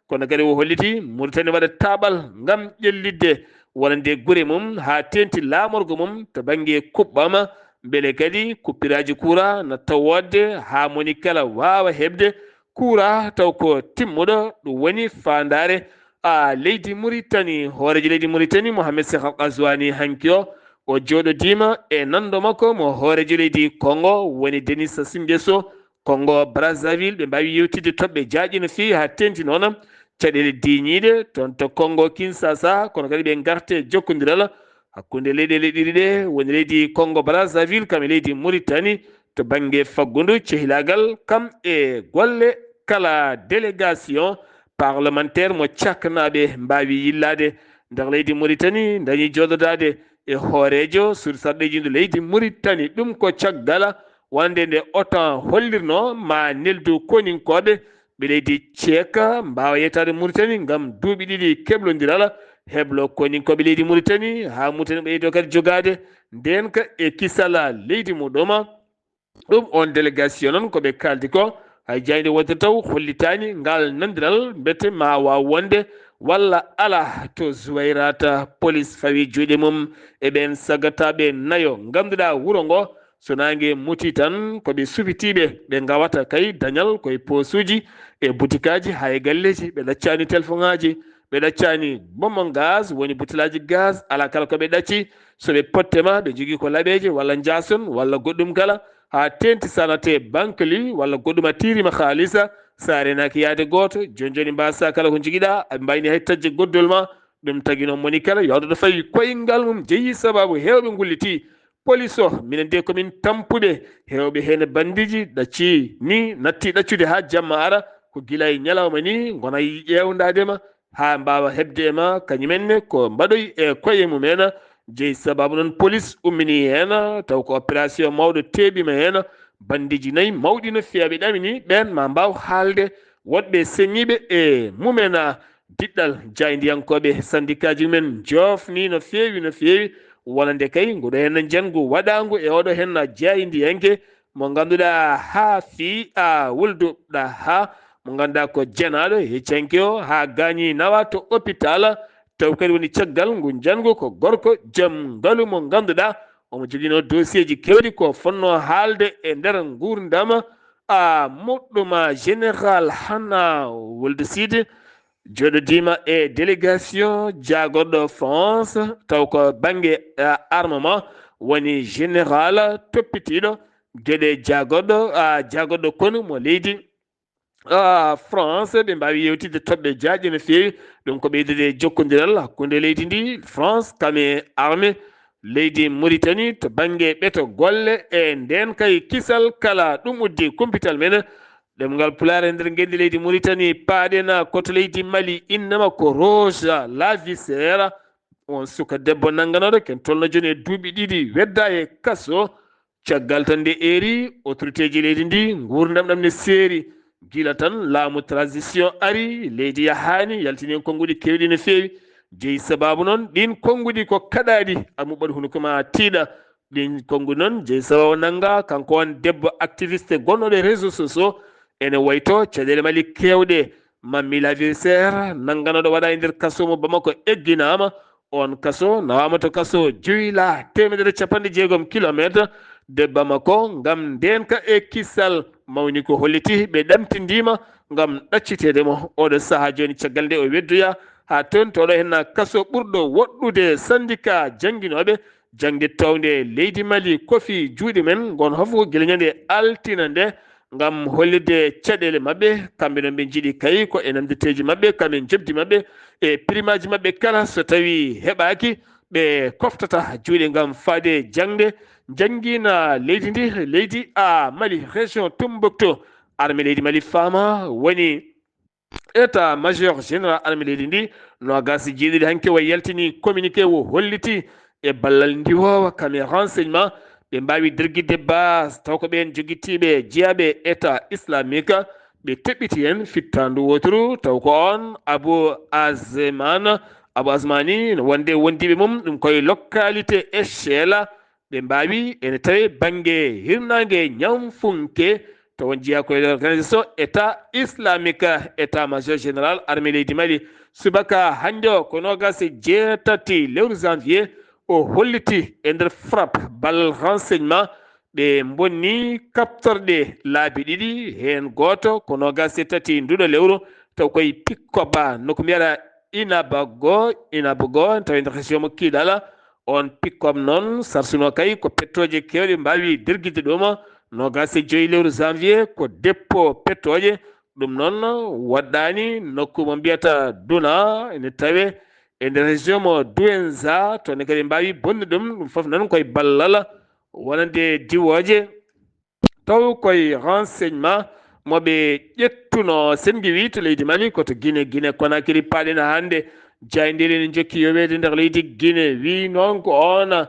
Kono kadi o holliti Mauritanie waɗa taaɓal ngam ƴellitde wonande gure mum haa teeŋti laamorgo mum to bannge kuɓɓam, mbele kadi kuppiraaji kuuraa na tawoode haa moni kala waawa heɓde kuuraa taw ko timmuɗo. Ɗum woni faandaare a leydi Mauritanie. Hooreejo leydi Mauritanie, Mohamed Cheikh Al Ghazouani, hanki o, o jooɗodiima e nanndo makko mo hooreejo leydi Congo, woni Denis Sassou Nguesso, Congo Brazzaville. Ɓe mbaawi yewtidde toɓɓe jaaƴe no feewi haa teeŋti noon caɗeele diiñiiɗe toon to Congo Kinshasa, kono kadi ɓe ngarte jokkondiral hakkunde leyɗeele ɗiɗi ɗe, woni leydi Congo Brazzaville kam e leydi Mauritanie, to bannge faggundu cehilaagal kam e golle. Kala délégation parlementaire mo caknaaɓe mbaawi yillaade nder leydi Mauritanie, dañi jooɗodaade e hooreejo suudu sarɗiiji ndu leydi Mauritanie. Ɗum ko caggal wonde nde OTAN hollirnoo ma neldu koninkooɓe ɓe leydi Ceek mbaawa yettaade Mauritanie ngam duuɓi ɗiɗi keblondiral. Heblo koninkooɓe leydi Mauritanie haa Mauritanie ɓeydo kadi jogaade ndeenka e kisal leydi muɗum. Ɗum on délégation noon ko ɓe kaaldi ko, hay jaaynde wonde taw hollitaani ngal nandiral, mbete ma waaw wonde walla alaa to Zuwayrata police fawi juuɗe mum e ɓeen sagataaɓe nayo. Ngannduɗaa wuro ngo, so naange muti tan ko ɓe sufitiiɓe, ɓe ngawata kay dañal koye poosuuji e butikaaji haa e galleeji. Ɓe ɗaccaani telefoŋaaji, ɓe ɗaccaani bonbon gaz, woni butelaaji gaz, alaa kala ko ɓe ɗacci. So ɓe potte ma, ɓe njogii ko laɓeeje walla njaason walla goɗɗum kala, haa teeŋti sanate bankali walla goɗɗum a tiirima haalisa, so a renaaki yaade gooto, jooni jooni mbaasa kala ko njogiɗaa, a mbayni hay tajje goddol ma. Ɗum tagi noon moni kala yawduɗo fawi koyngal mum jeyi sababu heewɓe ngulliti. Polis o, minen de ko min tampuɓe, heewɓe heen bandiji ɗacci ni, natti ɗaccude haa jamma ara, ko gila e ñalawma ni ngona ƴeewndaade ma haa mbaawa heɓde e ma. Kañum en ne ko mbaɗoy e koye mum en. Jeyi sababu noon polis ummini heen, taw ko opération mawɗo teeɓima heen. Bandiji nayi mawɗi no feewi ɗamini ɓeen ma mbaaw haalde woɗɓe seññiiɓe e mum en. Diɗɗal jaayndiyankooɓe sandikaaji mumen joofni no feewi, no feewi. Wonande kay nguɗo heen njanngu waɗaangu e oɗo heen jaaydiyanke mo ngannduɗaa haa fii a wulduɗa haa mo ngannduɗaa ko jenaaɗo heccanke o haa gaañi nawa to hôpital. Taw kadi woni caggal ngu njanngu ko gorko jom ngalu mo ngannduɗaa omo joginoo dossier ji keewɗi ko fonnoo haalde e nder nguurndam a muɗɗuma. Général Hana Wuld Sidi jooɗodiima e délégation jaagorɗo France, taw ko bannge, eh, armement, woni général toppitiiɗo geɗe jaagorɗo, ah, jaagorɗo konu mo leydi, ah, France. Ɓe mbaawi yewtidde toɓɓe jaaƴe no feewi. Ɗum ko ɓeydude jokkondiral hakkunde leydi ndi, France, kam e armée leydi Mauritanie to bannge ɓeto golle e ndeen kay kisal kala. Ɗum uddi kumpital men. Ɗemngal Pulaar e nder ngenndi leydi Mauritanie, paaɗen koto leydi Mali, innama ko Roja Lavisera. On suka debbo nannganooɗo ken tolno jooni e duuɓi ɗiɗi, wedda e kaso. Caggal tan nde eeri, autorité ji leydi ndi, nguurndam ɗam ne seeri. Gila tan laamu transition ari, leydi yahaani, yaltini en konnguɗi keewɗi no feewi. Jeyi sababu noon, ɗiin konnguɗi ko kaɗaaɗi, a muɓɓat hunuko ma tiiɗa. Ɗiin konnguɗi noon, jeyi sababu nannga, kanko on debbo activiste gonɗo e réseaux sociaux, ene wayto caɗeele Mali keewɗe. Mammi Lavisser, nannganooɗo waɗa e nder kaso mo Bamako egginaama. On kaso nawaama to kaso Dioula teemedere capanɗe jeegom kilomeetre de Bamako ngam ndeenka e kisal. Mawni ko holliti ɓe ɗamtindiima ngam ɗacciteede mo. Oɗo sahaa jooni caggal nde o weddoya haa toon to oɗo henna kaso ɓurɗo woɗɗude sandika jannginooɓe jaŋde townde leydi Mali kofi juuɗe men ngon hofo gila ñande altina nde ngam hollitde caɗeele maɓɓe. Kamɓe noon ɓe njiɗi kay ko e namndeteeji maɓɓe, kam e njoɓdi maɓɓe e primaaji maɓɓe kala, so tawii heɓaaki, ɓe koftata juuɗe ngam faade jaŋde. Njanngiina leydi ndi, leydi a Mali, région Tombouctou, armée leydi Mali faama woni état major général armée leydi ndi. Noogaas e jeeɗiɗi hanki o yaltini communiqué o holliti e ballal ndiwoowa kam e renseignement ɓe mbaawi dergitde base taw ko ɓeen jogitiiɓe jeyaaɓe état islamique. Ɓe teɓɓiti heen fittaandu wooturu taw ko oon Abu Azman, Abu Azmani no wonde wondiiɓe mum ɗum koye localité Echela Ɓe mbaawi ene tawe bannge hirnaange ñamfunke to won jeyaa ko e organisation État islamique, État major général armée leydi Mali. Subaka hannde o ko noogas e jeetati lewru janvier, o holliti e nder frappe ballal renseignement ɓe mbonni kaptorɗe laabi ɗiɗi, heen gooto ko noogas e tati nduɗo lewru, taw koye Pikkoba, nokku mbiyata Inabago, Inabago, tawi nder région mo Kidala. On Pikkoba noon sarsuno kay ko pettooje keewɗe mbaawi dergide ɗum. Noogas e joyi lewru janvier ko dépôt pettooje. Ɗum noon waɗɗaani nokku mo mbiyata Duna, ene tawe e nder région mo Douenza, toon ne kadi mbaawi bonnude ɗum. Ɗum fof noon koye ballal wonande diwooje. Taw koye renseignement mo ɓe ƴettuno, sen ngiwi to leydi Mali, ko to Guinée, Guinée Conakry paaɗen hannde. Jaayndeeli ne jokki yoweede nder leydi Guinée, wi noon ko on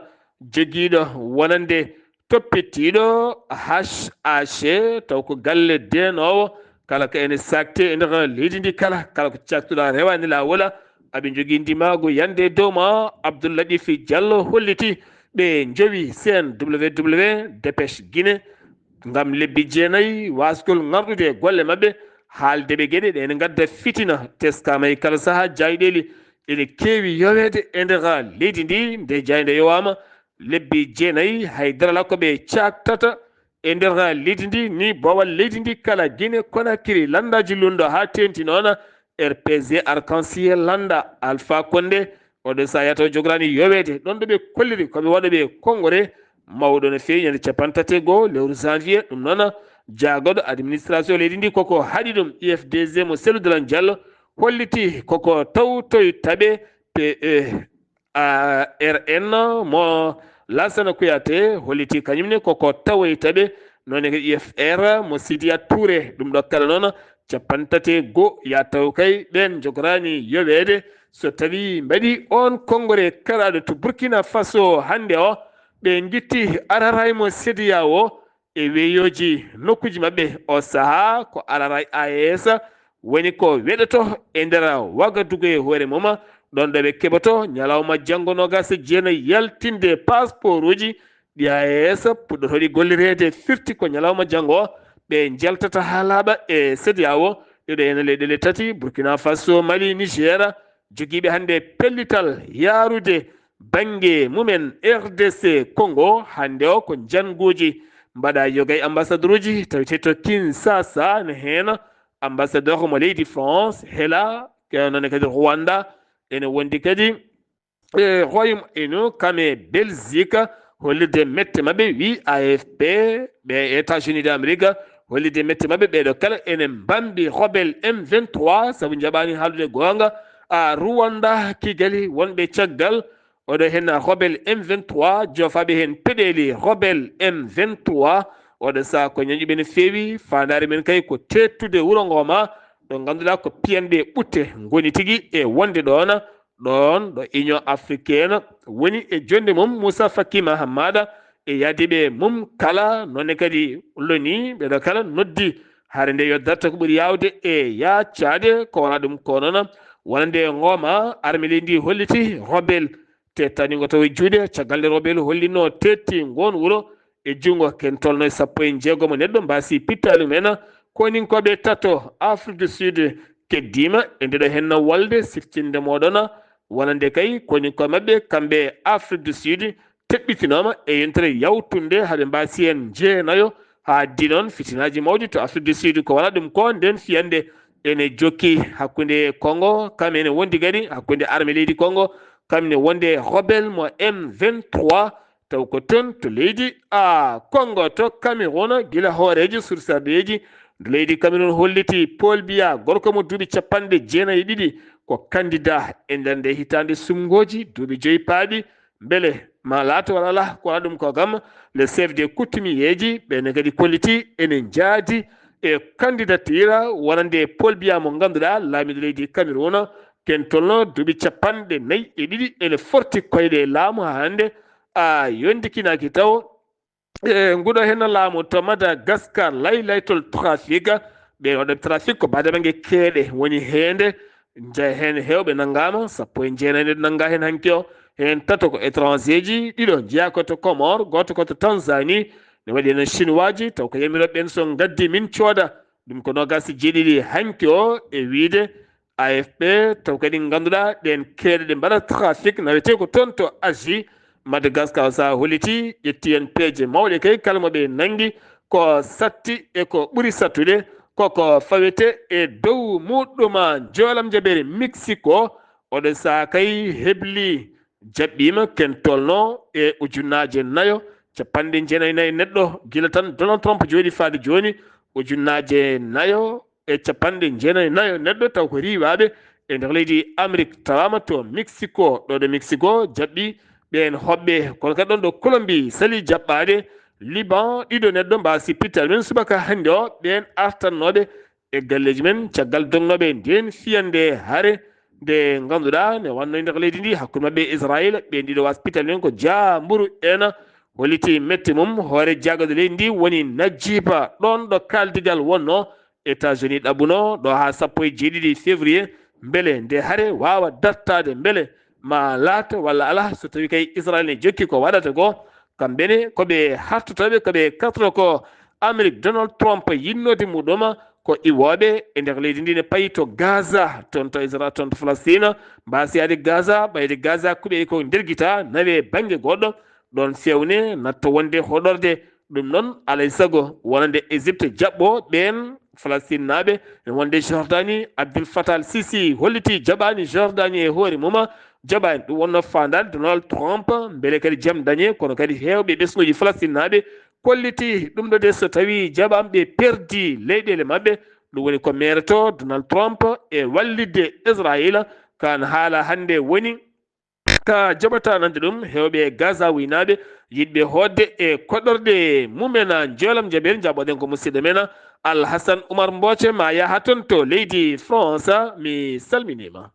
jogiiɗo wonande toppitiiɗo H A C, taw ko galle deenoowo kala ko ene saakte e nder leydi ndi kala, kala ko caaktuɗaa rewaani laawola. Aɓe njogii ndimaagu yande e dow ma. Abdoul Latif Diallo holliti ɓe njowi C N W W Dépêche Guinée ngam lebbi jeenayi waasgol ŋarɗude e golle maɓɓe, haalde ɓe geɗe ɗe ene ngadda fitina. Teskaama e kala sahaa, jaayndeeli ene keewi yoweede e nder leydi ndi. Nde jaaynde yowaama lebbi jeenayi, hay dara alaa ko ɓe caaktata e nder leydi ndi, ni boowal leydi ndi kala, Guinée Conakry, lanndaaji lunndo haa teeŋti noon R P G Arc-en-Ciel lannda Alpha Condé. Oɗo sahaa yataw jogoraani yoweede ɗoon ɗo ɓe kolliri ko ɓe waɗa ɓe konngore mawɗo no feewi ñande capanɗe tati e goo lewru janvier. Ɗum noon, jaagorɗo administration leydi ndi koko haɗi ɗum, I F D G mo Cellou Dalein Diallo, holliti koko tawtoytaɓe P E A R N mo Lansana Kouyaté, holliti kañum ne koko tawoytaɓe, noon e I F R mo Sidiya Touré. Ɗum ɗo kala noon, capanɗe tati e goo yataw kay ɓeen jogoraani yoweede. So tawi mbaɗi on konngore karaaɗo to Burkina Faso hannde o, ɓe ngitti araray mo Sediya o e weyooji nokkuuji maɓɓe. O sahaa ko araray A E S woni ko weɗoto e nder Wagadugu e hoore mum, ɗoon ɗo ɓe keɓoto ñalawma janngo noogas e jeenayi yaltinde pasporuuji ɗi A E S puɗɗotooɗi gollireede. Firti ko ñalawma janngo o ɓe njaltata haa laaɓa e Sediya o. Ɗeɗo ene leyɗele tati, Burkina Faso, Mali, Niger, jogiiɓe hannde pellital yaarude bannge mumen R D C Congo. Hannde o ko njannguuji mbaɗa yoga e ambassadeur uji tawetee to Kinshasa, ne heen ambassadeur mo leydi France, hela, noon kadi Rwanda, ene wondi kadi e Royaume Uni, kam e Belgique, hollirde mette maɓɓe, wi A F P, ɓe États-Unis d'Amérique, hollirde mette maɓɓe, ɓeeɗo kala ene mbambi rebelle M vingt-trois, sabu njaɓaani haaldude goonga. A Rwanda, Kigali, wonɓe caggal oɗo heen rebelle M vingt-trois, joofaaɓe heen peɗeeli rebelle M vingt-trois. Oɗo sahaa ko ñañuɓe no feewi, faandaare men kay ko teettude wuro ngo ma, ɗo ngannduɗaa ko piyanɗe ɓutte ngoni tigi e wonde ɗoon. Ɗoon ɗo Union Africaine woni e jonnde mum, Moussa Faki Mahammada e yaadiiɓe mum kala, noon ne kadi l'ONU, ɓeeɗo kala noddi hare nde yo darta ko ɓuri yaawde e yaacaade. Ko wonaa ɗum ko noon, wonande ngooma arme leydi ndi holliti rebelle teettani ngo taw e juuɗe, caggal nde rebelle hollinoo teetti ngoon wuro e junngo ken tolno e sappo e jeegom neɗɗo mbaasi pittaali mum en. Koninkooɓe tato Afrique du Sud keddiima e ndeɗo henna wolde siftinde mooɗon, wonande kay koninkooɓe maɓɓe kamɓe Afrique du Sud teɓɓitinooma e yontere yawtunde haa ɓe mbaasi heen jeenayo. Haa addi noon fitinaaji mawɗi to Afrique du Sud, ko wonaa ɗum ko ndeen fiyande ene jokki hakkunde Congo, kam ene wondi kadi hakkunde arme leydi Congo, kam ne wonde rebelle mo M vingt-trois, taw ko toon to leydi a Congo, to Cameroun, gila hooreejo sursardeeji leydi Cameroun holliti Paul Biya, gorko mo duuɓi capanɗe jeenayi e ɗiɗi, ko candidat e nder nde hitaande suɓngooji duuɓi joyi paaɗi. Mbele ma laato walla alaa, ko wonaa ɗum ko kam le chef des coutumier ji, ɓe ne kadi kolliti ene njaadi e candidature wonande Paul Biya mo ngannduɗaa laamiiɗo leydi Cameroun, ken tolno duuɓi capanɗe nayi e ɗiɗi ene forti koyɗe e laamu haa hannde. A yondikinaaki taw e nguɗo heen laamu to Madagascar, laylaytol trafic, ɓe waɗa trafic ko baade bannge keeɗe woni heende, nja heen heewɓe nanngaama, sappo e jeenayi nanngaa heen hanki o, Heen tato ko étrangers ji, ɗiɗo njeyaa ko to Comores, gooto ko to Tanzanie. Ne waɗi heen Chinois ji, taw ko yamirooɓe ɓeen so ngaddi min cooda. Ɗum ko noogaas e jeeɗiɗi hanki o e wiyde A F P, taw kadi ngannduɗaa ɗeen keeɗe ɗe mbaɗa trafic nawetee ko toon to Asie. Madagascar so a hollitii, ƴetti heen peeje mawɗe kay, kala mo ɓe nanngi ko satti e ko ɓuri sattude, koko fawetee e dow muɗɗum. Njoolam jaɓeere Mexico, oɗo sahaa kay hebli, jaɓɓiima ken tolno e ujunnaaje nayo, capanɗe jeenayi nayo neɗɗo, gila tan Donald Trump jooɗi faade jooni, ujunnaaje nayo e capanɗe jeenayi nayo neɗɗo, taw ko riiwaaɓe e nder leydi Amérique, tawaama to Mexico. Ɗo ɗo Mexico jaɓɓi ɓeen hoɓɓe, kono kadi ɗon ɗo Colombie sali jaɓɓaade Liban, ɗiɗo neɗɗo mbaasi pital men subaka hannde o, ɓeen artannooɓe e galleeji men caggal dognooɓe ndeen fiyande hare nde ngannduɗaa ne wannoo e nder leydi ndi hakkunde maɓɓe e Israel. Ɓeen ɗiɗo waas pital men ko jaamburu ena holliti mette mum. Hoore jaagorɗe leydi ndi woni Najiba, ɗoon ɗo kaaldigal wonnoo États-Unis ɗaɓɓuno ɗo haa sappo e jeeɗiɗi février, mbele nde hare waawa dartaade, mbele ma laata walla alaa, so tawii kay Israel ne jokki ko waɗata ko, kamɓe ne ko ɓe hartotooɓe, ko ɓe katoro ko Amérique Donald Trump yinnoode muɗum ko iwooɓe e nder leydi ndi ne payi to Gaza, toon to Isra-, toon to Falastina, mbaasi yaade Gaza, ɓayde Gaza kuɓe ko ndergita, nawe bannge goɗɗo, ɗoon fewne natta wonde hoɗorde. Ɗum noon, alay sago wonande Égypte jaɓɓo ɓeen Falastinaaɓe, wonde Jordanie, Abdel Fattah al-Sisi holliti jaɓaani Jordanie e hoore mum, jaɓaani. Ɗum wonnoo faandaade Donald Trump, mbele kadi jam dañee, kono kadi heewɓe ɓesnguuji Falastinaaɓe kolliti ɗum ɗo de, so tawii jaɓaama ɓe perdi leyɗeele maɓɓe. Ɗum woni ko meerotoo Donald Trump e wallitde Israel. Kaan haala hannde woni ka jaɓata nande ɗum, heewɓe Gaza wuynaaɓe yiɗɓe hootde e koɗorɗe mumen. Njoolam jaɓeere, njaɓoɗen ko musidɗo men Alhasan Umar Mbooce, ma yaha toon to leydi France. Mi salminiima.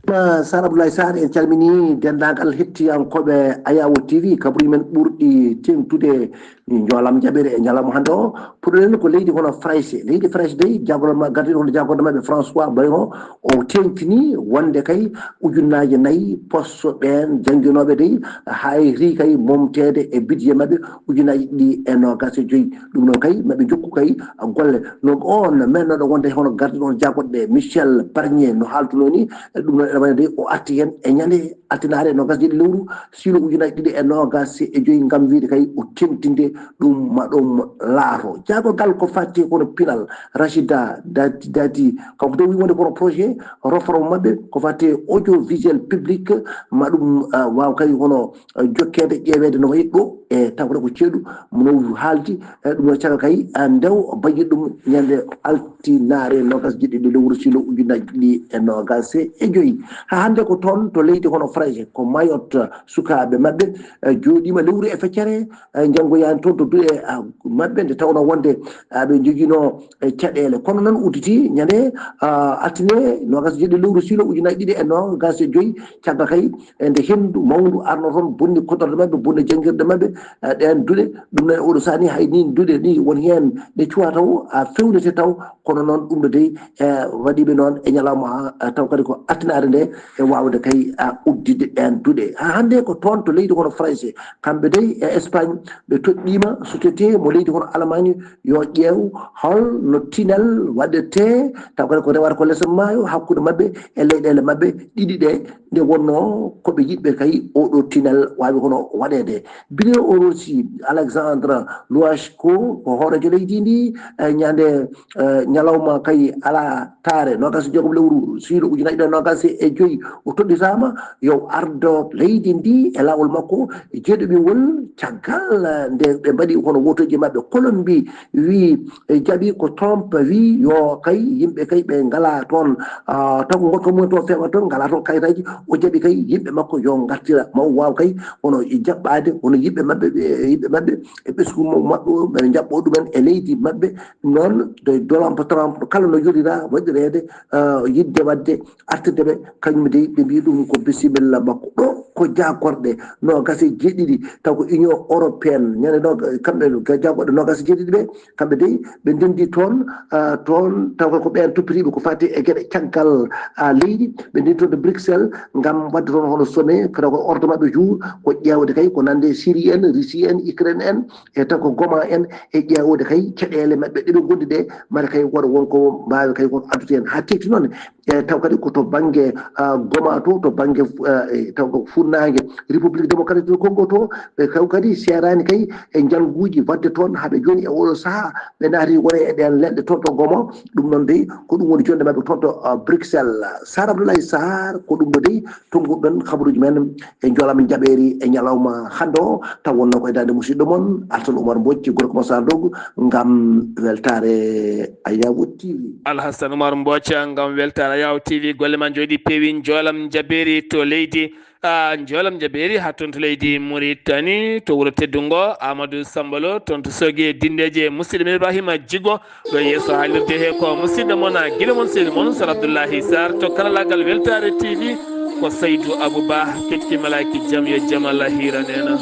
Ma Sar Abdoulaye Sarr, en calmini denndaangal hettiyankooɓe Ayawo T V, kabaruuji men ɓurɗi teeŋtude. Njoolam jaɓeere e ñalawma hannde o, puɗɗoɗen ko leydi hono Farayse. Leydi Farayse dey, jaagorɗo ma-, gardiiɗo hono jaagorɗo maɓɓe François Bayrou, o teeŋtini wonde kay ujunnaaje nayi poste ɓeen jannginooɓe dey, hayri kay momteede e budget maɓɓe ujunnaaje ɗiɗi e noogaas e joy. Ɗum noon kay, maɓe njokku kay golle. No oon mennooɗo wonde hono gardiiɗo hono jaagorɗe Michel Barnier no haaltunoo ni, ɗum noon ene wayi dey o arti heen e ñande altinaare noogaas e jeeɗiɗi lewru siilo ujunnaaje ɗiɗi e noogaas e joy, ngam wiyde kay o teeŋtinde ɗum ma ɗum laato. Jaagorgal ko fati kono pinal, Rachida Dati, Dati, kanko de wi wonde kono projet réforme maɓɓe ko fati audiovisuel public, ma ɗum, ah, waaw kay hono, ah, jokkeede ƴeeweede no wayi ɗo e tawde ko ceeɗu mo no haaldi, eh, ɗum no caga kay, ah, ndew bayi ɗum ñande altinaare noogaas e jeeɗiɗi lewru siilo ujunnaaje ɗiɗi e noogaas e joy. Haa hannde ko toon to leydi hono Farayse, ko Mayotte, sukaaɓe maɓɓe, eh, jooɗiima lewru e feccere, eh, njanngoyaani toon to duɗe, ah, maɓɓe, nde tawnoo wonde, ah, ɓe njoginoo, eh, caɗeele. Kono noon udditi ñande, ah, altine noogaas e jeeɗiɗi lewru siilo ujunnaaje ɗiɗi e noogaas e joy, caggal kay, eh, nde henndu mawndu arno toon, bonni koɗorɗe maɓɓe, bonni janngirɗe maɓɓe, eh, ɗeen duɗe. Ɗum noon e oɗo sahaa ni hay ni duɗe ni won heen ɗe cuwaa taw, ah, fewnete taw, kono noon ɗum ɗo dey, e waɗiiɓe noon e ñalawma, eh, taw kadi ko altinaare nde e waawde kay, ah, udditde ɗeen duɗe. Haa hannde ko toon to leydi hono Farayse, kamɓe dey e Espagne ɓe toɗɗiima société mo leydi hono Allemagne yo ƴeew hol no tinel waɗetee, taw kadi ko rewata ko les maayo hakkunde maɓɓe e leyɗeele maɓɓe ɗiɗi ɗe, nde wonnoo ko ɓe yiɗɓe kay oɗo tinel waawi hono waɗeede. Bine o Rossi, Alexandre Luashko ko hooreejo leydi ndi, eh, ñande, eh, ñalawma kay alaa taare, noogaas e jeegom lewru siilo ujunnaaje ɗiɗi e noogaas e joy, o toɗɗitaama yo ardo leydi ndi e laawol makko jeeɗiɗiwol, caggal, eh, nde ɓe mbaɗi hono wotooji maɓɓe. Colombie wi, eh, jaɓi ko Trump wi yo kay yimɓe kay ɓe ngalaa toon, ah, taw ko gorko mumen toon feeɓa toon, ngalaa toon kayitaaji, o jaɓi kay yimɓe makko yo ngartira, ma o waaw kay hono jaɓɓaade hono yimɓe maɓɓe, ɓe, yimɓe maɓɓe e ɓesngu mo-, maɓɓe o, ɓe jaɓɓo ɗumen e leydi maɓɓe. Noon, de Donald Trump kala no yoɗira waɗireede, ah, yiɗde waɗde artirde ɓe, kañum dey ɓe mbiyi ɗum ko bisimilla makko. Ɗo ko jaakorɗe noogaas e jeeɗiɗi, taw ko Union européenne, ñande no, kamɓe jaakorɗe noogaas e jeeɗiɗi ɓe, kamɓe dey ɓe ndenndi toon, ah, toon taw ko ɓeen toppitiiɓe ko fati e geɗe caggal, ah, leydi, ɓe ndenndi toon to Bruxelles ngam waɗde toon hono sommet, kadi ko ordre maɓɓe jour, ko ƴeewde kay ko nande Syrie en, Russie en, Ukraine en, e taw ko Goma en, e ƴeewde kay caɗeele maɓɓe ɗe ɓe ngondi ɗe, mbaɗa kay woto won ko mbaawi kay won addude heen. Haa teeŋti noon, e taw kadi ko to bannge, ah, Goma to, to bannge, ah, e taw ko funnaange République démocratique du Congo to, ɓe taw kadi seeraani kay e njalnguuji waɗde toon haa ɓe jooni e oɗo sahaa, ɓe naati wona e ɗeen leɗɗe toon to Goma. Ɗum noon dey, ko ɗum woni jonnde maɓɓe toon to, ah, Bruxelles. Sar Abdoulaye Sarr, ko ɗum ɗo dey, tonnguɗen kabaruuji men e Njoolam Jaɓeeri e ñalawma hannde o, taw wonnoo ko e daande musidɗo mon Alsan Oumar Mbodj, gorko mo Sarr Dogo, ngam weltaare Ayawo T V. Alhassan Oumar Mbodj, ngam weltaare Ayawo T V, golle ma njooɗi peewi, Njoolam Jaɓeeri to leydi, ah, Njoolam Jaɓeeri haa toon to leydi Mauritanie, to wuro teddungo Amadou Sambalo, toon to Sogui e Dindeji, e musidɗo men Ibrahima Djigo, ɗo yeeso haalirde he ko musidɗo mon, ah, giɗo mon, sehil mon, Sar Abdoulaye Sarr, to karallaagal weltaare T V, ko Saydou Abou Ba, keɗki malaaki jam, yo jam Allah hiiran en.